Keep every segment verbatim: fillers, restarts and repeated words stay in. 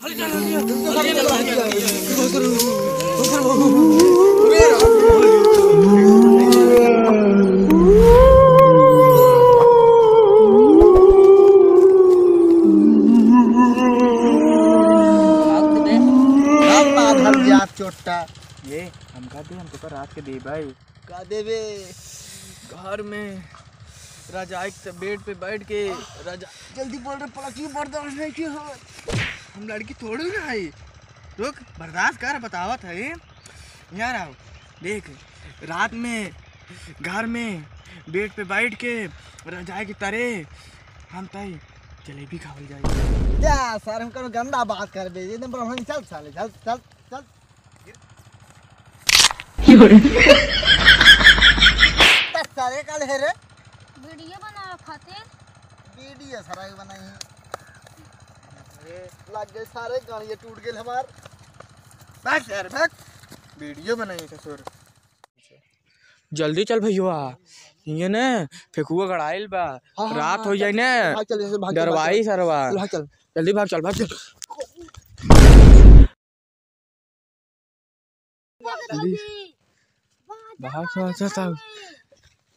हम माधर जात चोट्टा। ये, हमका दे, हम तो रात के दे भाई। का देबे? घर में रजाई के बेड पे बैठ के रजा-, जल्दी बोल रे, पलकियो बर्दाश्त नहीं की हो। हम लड़की थोड़ी ना है। रुक, बर्दाश्त कर, बतावत है। यहाँ रहो, देख, रात में घर में बेड पे बैठ के रजाई के तरे हम तई जलेबी खावल जाए। क्या सर, हम करो गंदा बात कर बे, एकदम ब्राह्मण, चल साले, चल, चल, चल। त सारे काल है रे? वीडियो बनावे खातिर। वीडियो सारा के बनाई है। अरे, लग गए सारे, गाड़िया टूट गए हमार। भाग यार, भाग। वीडियो बनाई ससुर। जल्दी चल भैया, ये ने फेकुआ गड़ाइल बा। हाँ, हाँ, रात हाँ, हो जाए चल, ने। भाग चल, जैसे भाग चल, भाग डरवाई चल। सरवा। भाग चल। जल्दी भाग, चल, भाग चल। जल्दी। भाग, भाग, भाग, भाग।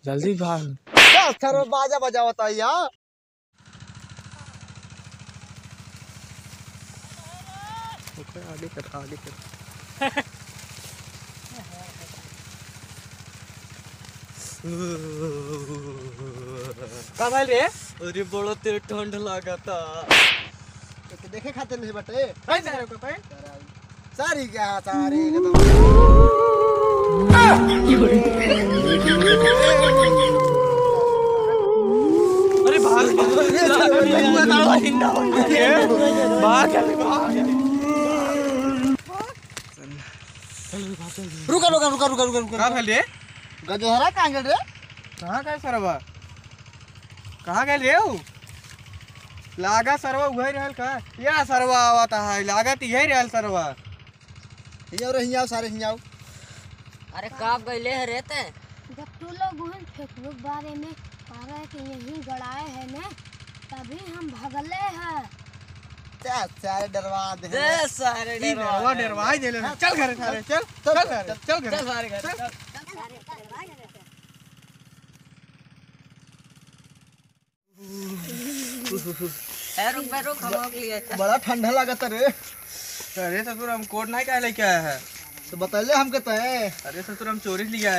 जल्दी भाग। क्या सर बाजा बजावता है यार? ओकर आगे कर, आगे कर। का भइल रे? अरे बड़ा तेज ठंड लागता। तो देखे खातिर नहीं बटे। भाई सारे को भाई। सारी क्या सारी एकदम। अरे भाग, भाग, भाग, भाग, भाग, भाग। रुका, रुका, रुका, रुका, रुका, रुका। का भइल रे? गजहरा कहाँ गेल रे? कहाँ गए सरवा? कहाँ गए रे ऊ? लागा सरवा उहइ रहल का? या सरवा आवत है, लागत इहइ रहल सरवा। हियाव रे, हियाव सारे, हियाव। अरे, का गइले है रे ते? जब तू लोग उहन फेकुआ के बारे में कह रहे कि यहीं गड़ाए है ने, तभी हम भगले है। जा, सारे डरवा दे। दे सारे ई डरवा डरवा दे। डरवाई देले। हाँ, चल घरे सारे, चल, चल, चल घरे, चल, चल घरे। चल सारे घरे, चल। चल। ए, रुक बे, रुक, हम लोग लिए। बड़ा ठंडा लागत रे। अरे ससुर, हम कोट नहीं काहे लेके आया है? तो बतैले हमके तय। अरे ससुर, हम चोरी से लिया है।